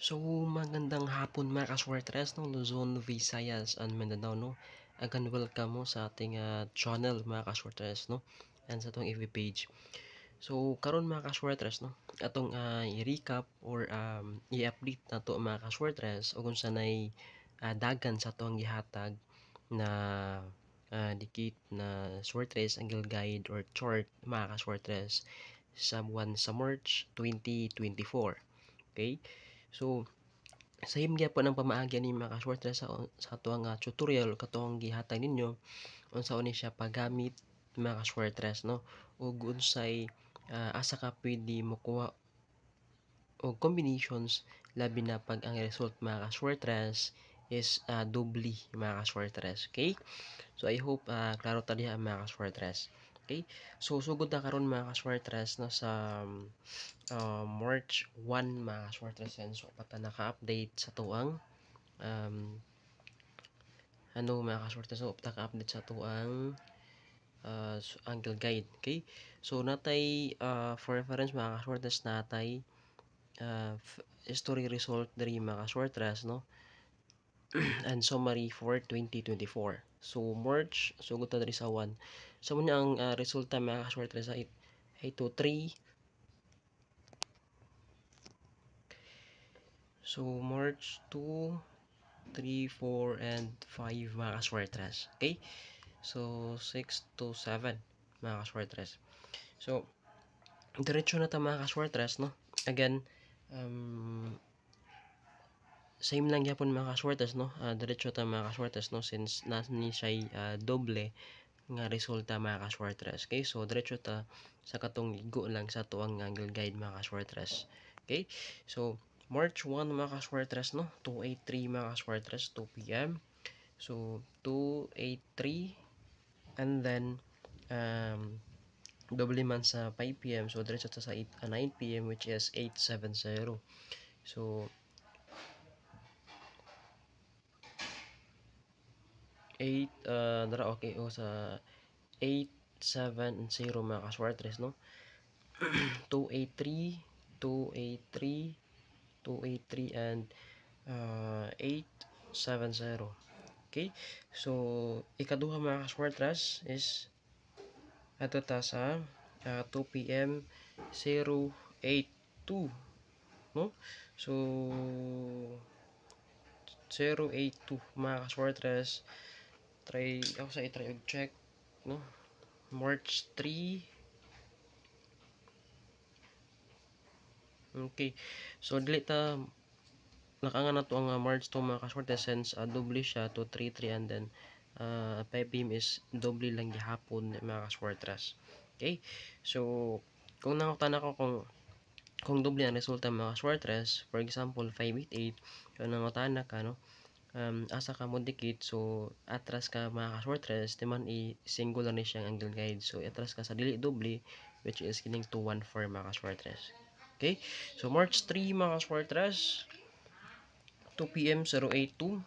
So magandang hapon, mga kaswertres ng Luzon, Visayas and Mindanao, no. Again, welcome mo sa ating channel, mga kaswertres, no, and sa atong FB page. So karon, mga kaswertres, no, atong i-recap or i-update nato, mga kaswertres, ug unsa nay dagan sa atong gihatag na dikit na swertres angle guide or chart, mga kaswertres, sa buwan sa March 2024. Okay? So same gyapon ang pamaagi ni, mga kaswertres, sa atuang tutorial katong gihatag ninyo unsa ni siya paggamit, mga kaswertres, no, ug unsay asa ka pwede mokuha og combinations, labi na pag ang result, mga kaswertres, is doble, mga kaswertres. Okay? So I hope klaro ta diha, mga kaswertres. Okay? So sugod na karon, mga kaswertres, no, sa March 1, mga kaswertres, and so pa ta naka-update sa tuang ano, mga kaswertres, so pa ka-update sa tuang angle guide. Okay? So natay for reference, mga kaswertres, natay history result diri, mga kaswertres, no, and summary for 2024. So March, sugod ta diri sa 1. So muna ang resulta, mga kaswertres, sa 8 8 to 3. So March 2, 3, 4 and 5, mga kaswertres. Okay? So 6 to 7, mga kaswertres. So diretso na ta, mga kaswertres, no. Again, same lang gyapon, mga kaswertres, no. Diretso ta, mga kaswertres, no, since na ni siya doble nga resulta, mga kaswertres. Okay, so diretso ta sa katong igo lang sa tuang angle guide, mga kaswertres. Okay, so March 1, mga kaswertres, no, 283, mga kaswertres, 2 p.m. So 283 and then doble man sa 5 p.m., so diretso ta sa 8, 9 p.m., which is 870. So 8 dara, okay, o sa 870, mga kaswertres, no. 283, 283, 283 and 870. Okay, so ikaduha, mga kaswertres, is ato ta sa 2 p.m., 082, no. So 082, mga kaswertres, try ako sa i-try og check, no, March 3. Okay, so dili ta nakangan na to ang March 2, mga kaswerte, since doble siya to 3 3 and then 5 p.m. is doble lang gihapon, mga kaswertres. Okay, so kung nangutan ako kung doble ang resulta, mga kaswertres, for example 588, kung nangutan na ka, no, asa ka mo dikit, so atras ka, mga kaswertres, di man i singular ni siyang angle guide, so atras ka sa dili doble, which is kining 214, mga kaswertres. Okay, so March 3, mga kaswertres, 2 p.m., 082,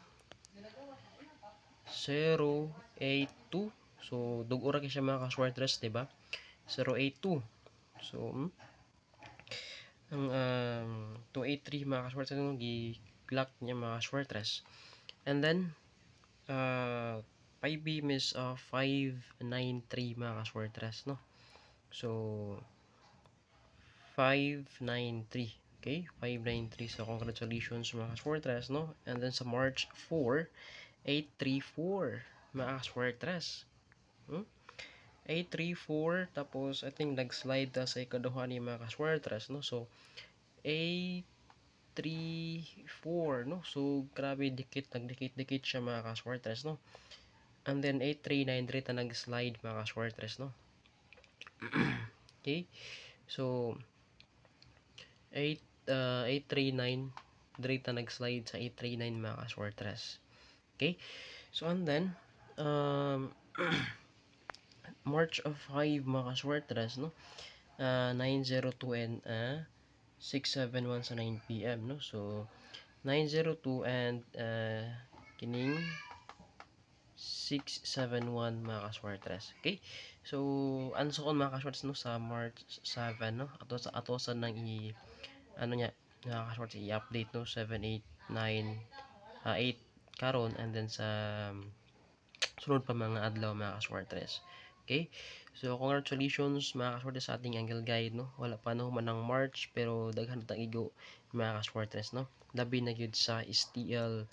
082. So dugo ra kay siya, mga kaswertres, diba? 082. So ang 283, mga kaswertres, no, gi-lock niya, mga kaswertres. And then 5 p.m. is 593, mga kaswertres, no. So 593. Okay, 593. So congratulations, mga kaswertres, no. And then sa March 4, 834, mga kaswertres. 834, tapos I think nag-slide ta sa ikaduha ni, mga kaswertres, no. So 834, no. So grabe dikit, nagdikit-dikit siya, mga kaswertres, no. And then 8393 ta nag-slide, mga kaswertres, no. Okay, so 8 839 diri ta nag-slide sa 839, mga kaswertres. Okay, so and then March of 5, mga kaswertres, no, 902 and 671 sa 9 p.m., no. So 902 and kining 671, mga kaswertres. Okay, so anso kon, mga kaswertres, no, sa March 7, no, ato sa nang i ano niya. Mga kaswertres, i-update, no, 7, 8, 9, 8 karon and then sa sunod pa mga adlaw, mga kaswertres. Okay? So congratulations, mga kaswertres, sa ating angle guide, no. Wala pa no man ang March pero daghan na igo, mga kaswertres, no. Labi na gyud sa STL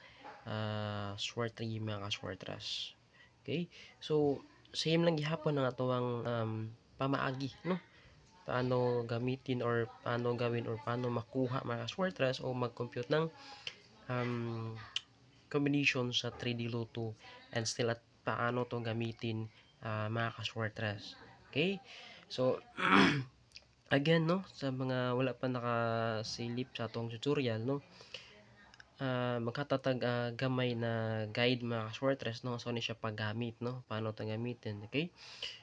Swertre, mga kaswertres. Okay? So same lang gihapon ang atoang pamaagi, no, paano gamitin or paano gawin or paano makuha, mga kaswertres, o mag-compute ng combination sa 3D Lotto and still at paano to gamitin, mga kaswertres. Okay? So again, no, sa mga wala pa nakasilip sa atong tutorial, no, magkatatag gamay na guide, mga kaswertres, no, so ni siya paggamit, no, paano to gamitin. Okay?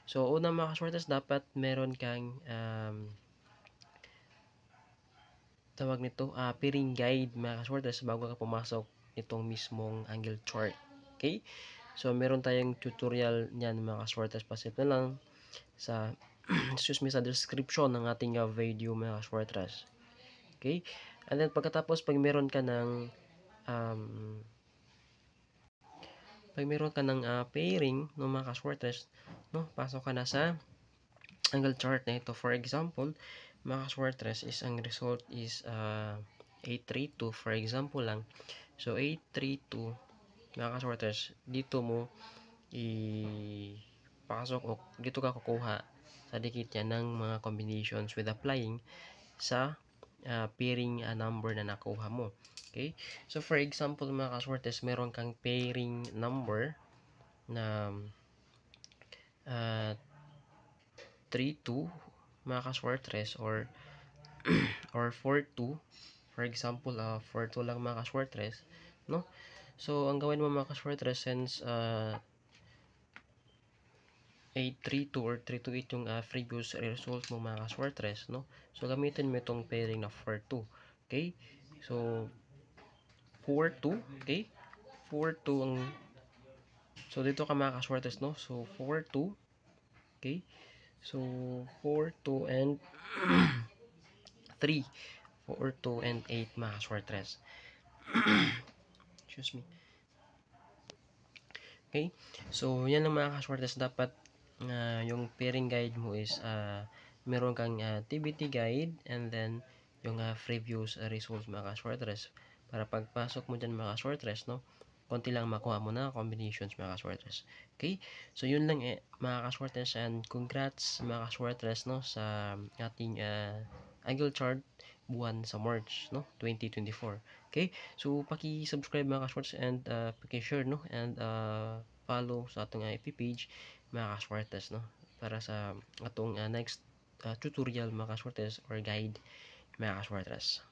So una, mga kaswertres, dapat meron kang tawag nito, pairing guide, mga kaswertres, bago ka pumasok nitong mismong angle chart. Okay? So meron tayong tutorial niyan, mga kaswertres, pasilip na lang sa excuse me, sa description ng ating video, mga kaswertres. Okay? And then pagkatapos, pag meron ka ng pairing, no, mga kaswertres, no, pasok ka na sa angle chart na ito. For example, mga kaswertres, is ang result is 832, for example lang. So 832, mga kaswertres, dito mo ipasok o dito ka kukuha sa dikit niya ng mga combinations with applying sa pairing number na nakuha mo. Okay? So for example, mga kaswertres, meron kang pairing number na 3-2, mga kaswertres, or 4-2, for example, 4-2 lang, mga kaswertres, no? So ang gawin mo, mga kaswertres, since 832 or 328 yung previous result mo, mga kaswertres, no? So gamitin mo itong pairing na 4-2. Okay? So 4-2, okay? 4-2 ang, so dito ka, mga kaswertres, no? So 4-2, okay? So 4-2 and 3, 4, 2 and 8, mga kaswertres. Excuse me. Okay? So yan lang, mga kaswertres, dapat yung pairing guide mo is meron kang TBT guide and then yung previous results, mga kaswertres, para pagpasok mo dyan, mga kaswertres, no, konti lang makuha mo na combinations, mga kaswertres. Okay? So yun lang eh, mga kaswertres, and congrats, mga kaswertres, no, sa ating angle chart buwan sa March, no, 2024. Okay? So paki-subscribe, mga kaswertres, and paki-share, no, and follow sa atong FB page, mga kaswertres, no, para sa atong next tutorial, mga kaswertres, or guide, mga kaswertres.